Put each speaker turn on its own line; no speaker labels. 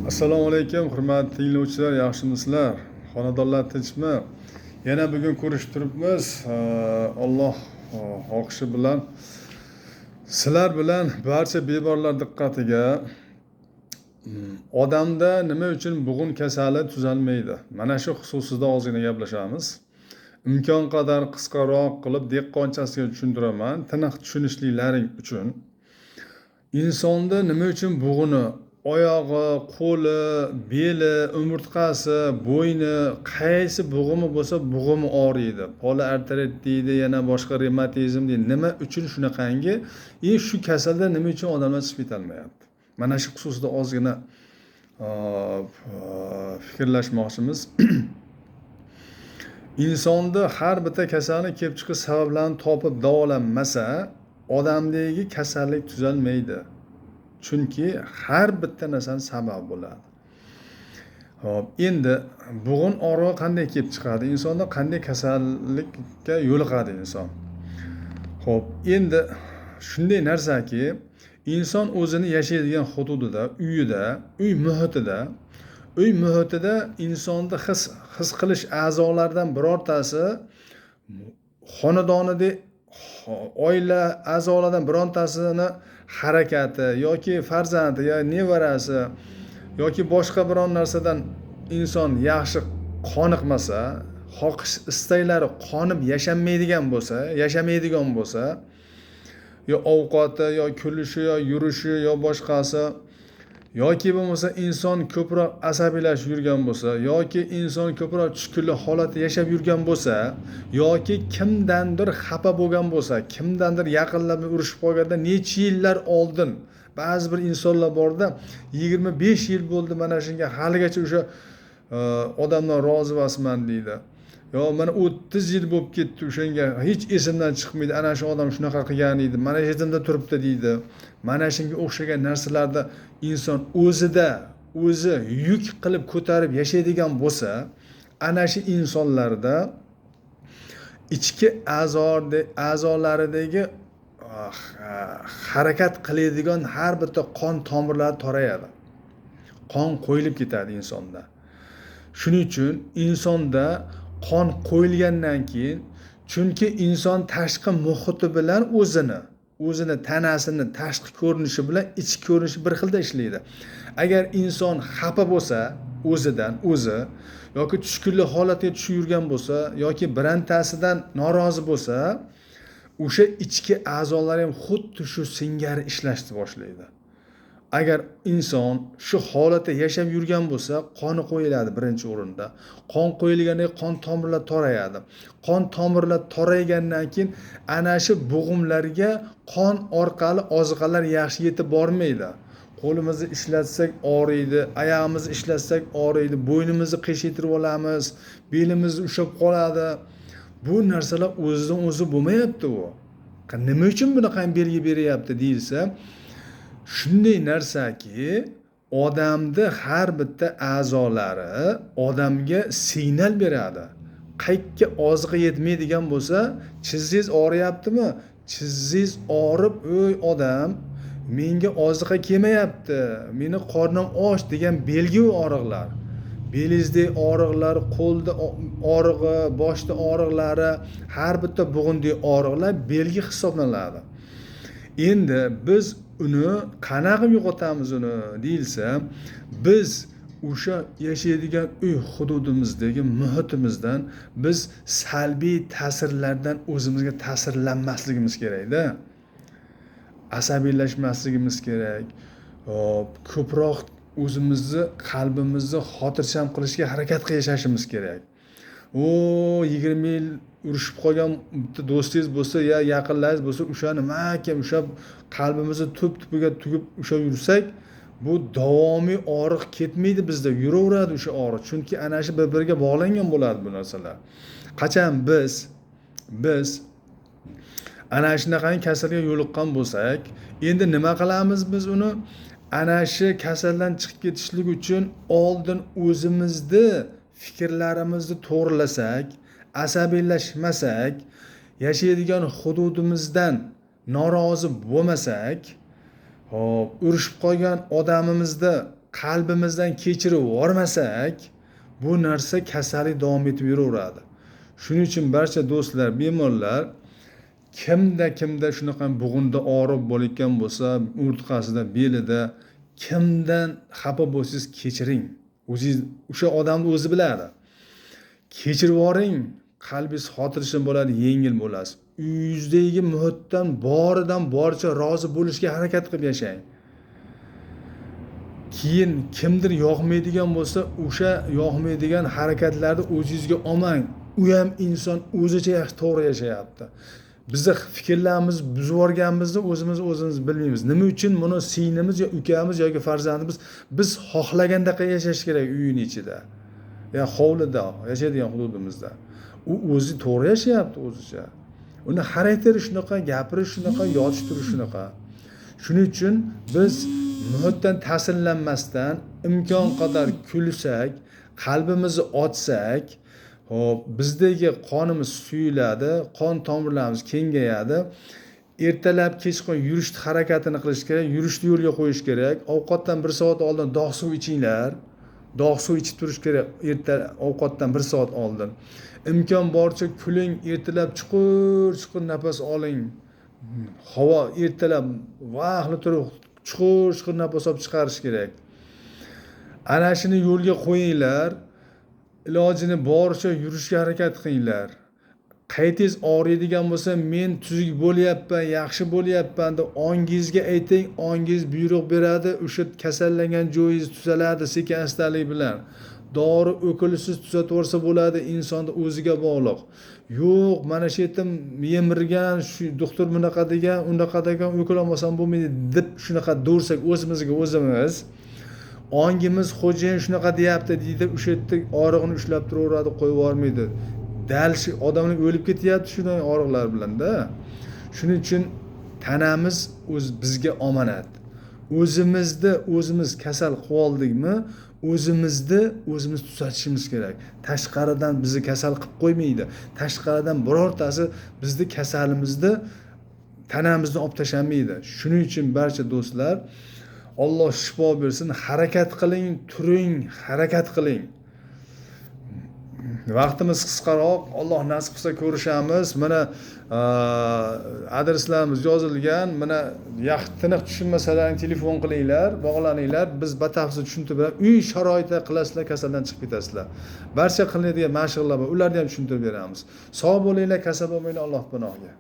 Assalomu alaykum, hurmatli tinglovchilar, yaxshimisizlar? Xonadonlar tinchmi? Yana bugun ko'rishib turibmiz. Alloh xohishi bilan sizlar bilan barcha bemorlar diqqatiga odamda nima uchun bo'g'in kasali tuzalmaydi? Mana shu xususida ozgina gaplashamiz. Imkon qadar qisqaroq qilib dehqonchasiga tushuntiraman, tiniq tushunishliklaring uchun. Insonda nima uchun bo'g'ini, oyog'i, qo'li, beli, umurtqasi, bo'yni, qaysi bo'g'imi bo'lsa bo'g'imi og'riydi. Poliartrit deydi, yana boshqa revmatizm deydi. Nima uchun shunaqangi? И shu kasalda nima uchun odamlar chiqib ketolmayapti? Mana shu xususida ozgina fikrlashmoqchimiz. Insonda har bitta kasalni kelib chiqish sabablarini topib davolanmasa, odamdagi kasallik tuzalmaydi. Chunki har bitta narsani sababi bo'ladi. Xo'p, endi bo'g'in og'rig'i qanday kelib chiqadi? Insonda qanday kasallikka yo'liqadi inson? Xo'p, endi shunday narsaki, inson o'zini yashaydigan hududida, uyida, uy muhitida insonni his qilish a'zolaridan birortasi xonadonida oila a'zolaridan birontasini harakati yoki farzandi yo nevarasi yoki boshqa biron narsadan inson yaxshi qoniqmasa, xohish istaklari qonib yashamaydigan bo'lsa, yo ovqati, yo kulishi, yo yurishi, yo boshqasi, yoki bo'lmasa inson ko'proq asabiylashib yurgan bo'lsa, yoki inson ko'proq tushkunlik holatda yashab yurgan bo'lsa, yoki kimdandir xafa bo'lgan bo'lsa, kimdandir yaqinlar bilan urushib qolganda necha yillar oldin, ba'zi bir insonlar borda, 25 yil bo'ldi mana shunga, haligacha o'sha odamdan rozi emasman deydi, yo mana 30 yil bo'lib ketdi o'shanga, hech esimdan chiqmaydi, ana shu odam shunaqa qilgan edi, mana yetimda turibdi deydi. Mana shunga o'xshagan narsalarda inson o'zida o'zi yuk qilib ko'tarib yashaydigan bo'lsa, ana shu insonlarda ichki a'zolaridagi harakat qiladigan har bitta qon tomirlari torayadi, qon qo'yilib ketadi insonda. Shuning uchun insonda qon qo'yilgandan keyin, chunki inson tashqi muhiti bilan o'zini tanasini tashqi ko'rinishi bilan ichki ko'rinishi bir xilda ishlaydi. Agar inson xafa bo'lsa o'zidan o'zi yoki tushkunlik holatiga tushib yurgan bo'lsa yoki birontasidan norozi bo'lsa, o'sha ichki a'zolar ham xuddi shu singari ishlashni boshlaydi. Agar inson shu holatda yashab yurgan bo'lsa, qoni qo'yiladi birinchi o'rinda. Qon qo'yilgandan keyin qon tomirlar torayadi. Qon tomirlar toraygandan keyin ana shu bo'g'imlarga qon orqali oziqalar yaxshi yetib bormaydi. Qo'limizni ishlatsak og'riydi, oyog'imizni ishlatsak og'riydi, bo'ynimizni qiyshaytirib olamiz, belimizni ushlab qoladi. Bu narsalar o'zidan o'zi bo'lmayapti. U nima uchun bunaqa belgi beryapti deyilsa, shunday narsaki, odamni har bitta a'zolari odamga signal beradi. Qayerga oziqa yetmaydigan bo'lsa, chizzingiz og'riyaptimi, chizzingiz og'rib, "Ey odam, menga oziqa kelmayapti, meni qornim och" degan belgi u og'riqlar. Belingizdagi og'riqlar, qo'lda og'rig'i, boshda og'riqlari, har bitta bo'g'indagi og'riqlar belgi hisoblanadi. Endi biz uni qanaqa qilib yo'qotamiz uni deyilsa, biz o'sha yashaydigan uy hududimizdagi muhitimizdan, biz salbiy ta'sirlardan o'zimizga ta'sirlanmasligimiz kerakda, asabiylashmasligimiz kerak. Xo'p, ko'proq o'zimizni qalbimizni xotirjam qilishga harakat qilib yashashimiz kerak. U 20 yil urushib qolgan bitta do'stingiz bo'lsa yo yaqinlaringiz bo'lsa, o'shani mahkam ushlab, qalbimizni tub tubiga tugib ushlab yursak, bu davomiy og'riq ketmaydi bizda, yuraveradi o'sha og'riq, chunki ana shu bir biriga bog'langan bo'ladi bu narsalar. Qachon biz ana shunaqangi kasalga yo'liqqan bo'lsak, endi nima qilamiz biz uni? Ana shu kasaldan chiqib ketishlik uchun oldin o'zimizni fikrlarimizni to'g'rilasak, asabiylashmasak, yashaydigan hududimizdan norozi bo'lmasak, xo'p, urushib qolgan odamimizni qalbimizdan kechirib yubormasak, bu narsa kasallik davom etib yuraveradi. Shuning uchun barcha do'stlar, bemorlar, kimda shunaqa bo'g'inda og'riq bo'layotgan bo'lsa, umurtqasida, belida, kimdan xafa bo'lsangiz kechiring. O'zingiz, o'sha odamni o'zi biladi. Kechirib yuboring, qalbingiz xotirjam bo'ladi, yengil bo'lasiz. Uyingizdagi muhitdan boridan boricha rozi bo'lishga harakat qilib yashang. Keyin kimdir yoqmaydigan bo'lsa, o'sha yoqmaydigan harakatlarni o'zingizga olmang. U ham inson o'zicha yaxshi, to'g'ri yashayapti. Bizni fikrlarimiz buzib yuborganimizni o'zimiz bilmaymiz. Nima uchun buni singlimiz yo ukamiz yoki farzandimiz biz xohlagandaqa yashash kerak uyini ichida, ya hovlida, yashaydigan hududimizda. U o'zi to'g'ri yashayapti o'zicha. Uni xarakteri shunaqa, gapirish shunaqa, yotish turish shunaqa. Shuning uchun biz muhitdan ta'sirlanmasdan imkon qadar kulsak, qalbimizni ochsak, hop, bizdagi qonimiz suyuladi, qon tomirlarimiz kengayadi. Ertalab kechqurun yurish harakatini qilish kerak, yurishni yo'lga qo'yish kerak. Ovqatdan 1 soat oldin dog' suv ichinglar. Dog' suv ichib turish kerak erta ovqatdan 1 soat oldin. Imkon boricha kuling, ertalab chuqur-chuqur nafas oling. Havo ertalab vaqtli turib chuqur-chuqur nafas olib chiqarish kerak. Ana shuni yo'lga qo'yinglar. Ilojini boricha yurishga harakat qilinglar. Qaytingiz og'riydigan bo'lsa, men tuzuk bo'lyapman, yaxshi bo'lyapman deb ongingizga ayting, ongingiz buyruq beradi, o'sha kasallangan joyingiz tuzaladi sekin astalik bilan. Dori o'kulsiz tuzatib yuborsa bo'ladi, insonni o'ziga bog'liq. Yo'q, mana shu yerda yemirgan, shu doktor bunaqa degan, unaqa degan, o'kul olmasam bo'lmaydi deb shunaqa do'rsak o'zimizga o'zimiz, ongimiz xo'jayin shunaqa deyapti deydi, o'sha yerda og'rig'ini ushlab turaveradi, qo'yib yubormaydi. Dal shu odamlar o'lib ketyapti shunday og'riqlar bilan-da. Shuning uchun tanamiz o'z bizga omonat. O'zimizni o'zimiz kasal qilib oldikmi, o'zimizni o'zimiz tuzatishimiz kerak. Tashqaridan bizni kasal qilib qo'ymaydi. Tashqaridan birortasi bizni kasalimizni tanamizni olib tashlamaydi. Shuning uchun barcha do'stlar, Alloh shifo bersin, harakat qiling, turing, harakat qiling. Vaqtimiz qisqaroq, Alloh nasib qilsa ko'rishamiz. Mana adreslarimiz yozilgan. Mana yaxshi tiniq tushunmasalaring telefon qilinglar, bog'laninglar. Biz batafsil tushuntirib beramiz. Uy sharoitida qilasizlar, kasaldan chiqib ketasizlar. Barcha qilinadigan mashg'ulotlar bor, ularni ham tushuntirib beramiz. Sog' bo'linglar, kasal bo'lmanglar, Alloh panohiga.